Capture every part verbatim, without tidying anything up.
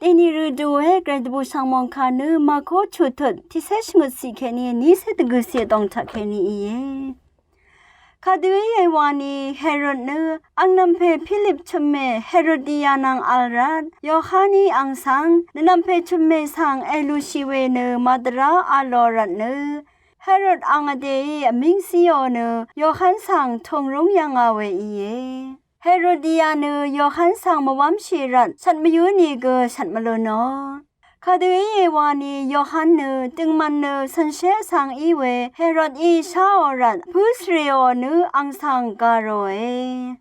Dèní rø dvwē Gvray dvbù shv̀ng mòngkà nø Màkó chutut tiqcé shvngøt ciq kèní nícé dvgø̀ ciq dòng taq kèní íe. Kadø íe wani Herod nø angnv̀mpè Pilip chø̀mmè Herodiya nvng vl rvt Yohaní ang svng nvnv̀mpè chø̀mmè svng èlúshì we nø màdvrá v̄l lò rvt nø Herod ang vdèí vmíng zíò nø Yohan svng tùngrúng yv̀ngà we íe. Herodiya nø Yohan svng mvwv́mshì rvt shvt mvyǿ nìgø shvt mvlúnò. Kadø íe wani Yohan nø døngman nø cv̀nshé vsvng í we Herodí sháò rvt pǿ svrèò nø ang svng gà ròe.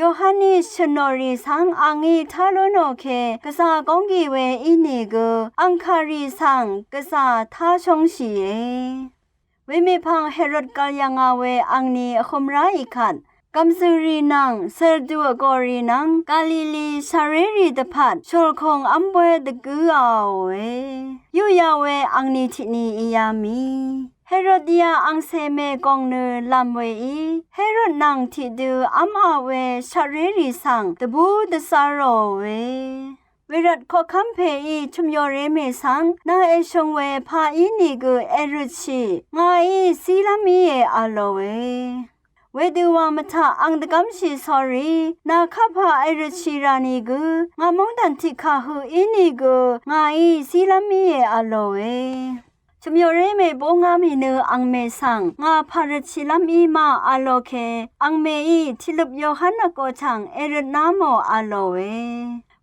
Yohaní shø̀nò rì svng angí tá lúnò ke gvzà gónggì we ínìgø angkàrì svng gvzà tá shóngshìe. Wemèpv̀ng Herod gv̀l yv̀ngà we angni vhø̄m ráì kvt gv̀mzø̀rì nvng zø̀ldù vgòrì nvng Galili shvrérì dvpvt shùlkùng v́m bóy dvgǿ v̄òe. Yūyà we angni tiqni íá mì. Herodiya angcè mègòng nø lv̀m weí Herod nvng tiqdø v́mā we shvrérì svng dvbú dvzá ròòe. Wervt koqkv́m pèí chø̀myoré mè svng nà èshø̀ng we pà ínìgø èrøtshì ngàí zílv́m íe v̄l lòe. Wedø wa mvtaq ang dvgv́mshì sórí nà kapà èrøtshì rà nìgø ngà móngdàn tiqkà høq ínìgø ngàí zílv́m íe v̄l lòe. Chø̀myoré mè bóngá mì nø angmè svng ngà pà røtshìlv́m í ma v̄l lò ke angmèí tìløp Yohan vgò chv̀ng èrøtná mò v̄l lòe.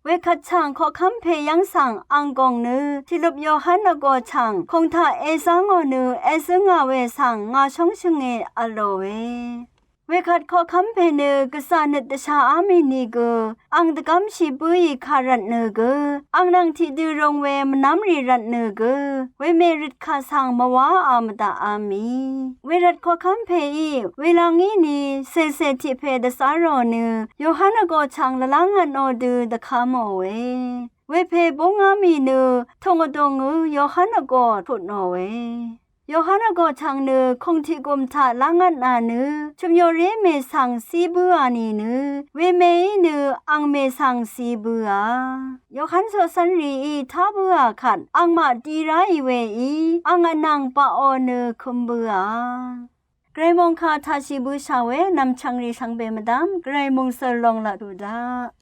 Wekvt chv̀ng koqkv́m pè yv́ng svng ang gòng nø tìløp Yohan vgò chv̀ng kùngtaq èzá ngò nø èzǿngà we svng ngà shóngshø̀nge v̄l lòe. Wekvt koqkv́m pè nø gvzà nøt dvshaá mì nìgø ang dvgv́mshì bǿì kà rvtnø gø ang nvng tiqdø rūng we mvnv́mrì rvtnø gø wemè røtkà svng mvwáā mvdaqá mì. Wervt koqkv́m pèí welvng íni cèlcè tiqpè dvzá rò nø Yohan vgò chv̀ng lvlá ngvtnò dø dvká mòe. Wepè búngá mì nø tùng vdùngø Yohan vgò tutnòe. Yohan vgò chv̀ng nø kùngtiq gùm taq lá ngvtnà nø chø̀myoré mè svng zí bǿà nìnø wemèí nø angmè svng zí bǿà. Yohan coqcv́nrìí tá bǿà kvt angmaq di ráì weí ang vnvng baqò nø kø̄m bǿà. Gvray mòngkà taqshì bøshà we nv̀mchv̀ngrì shvngbe mvdv́m Gvray mòngsøl longlaq tuq daq.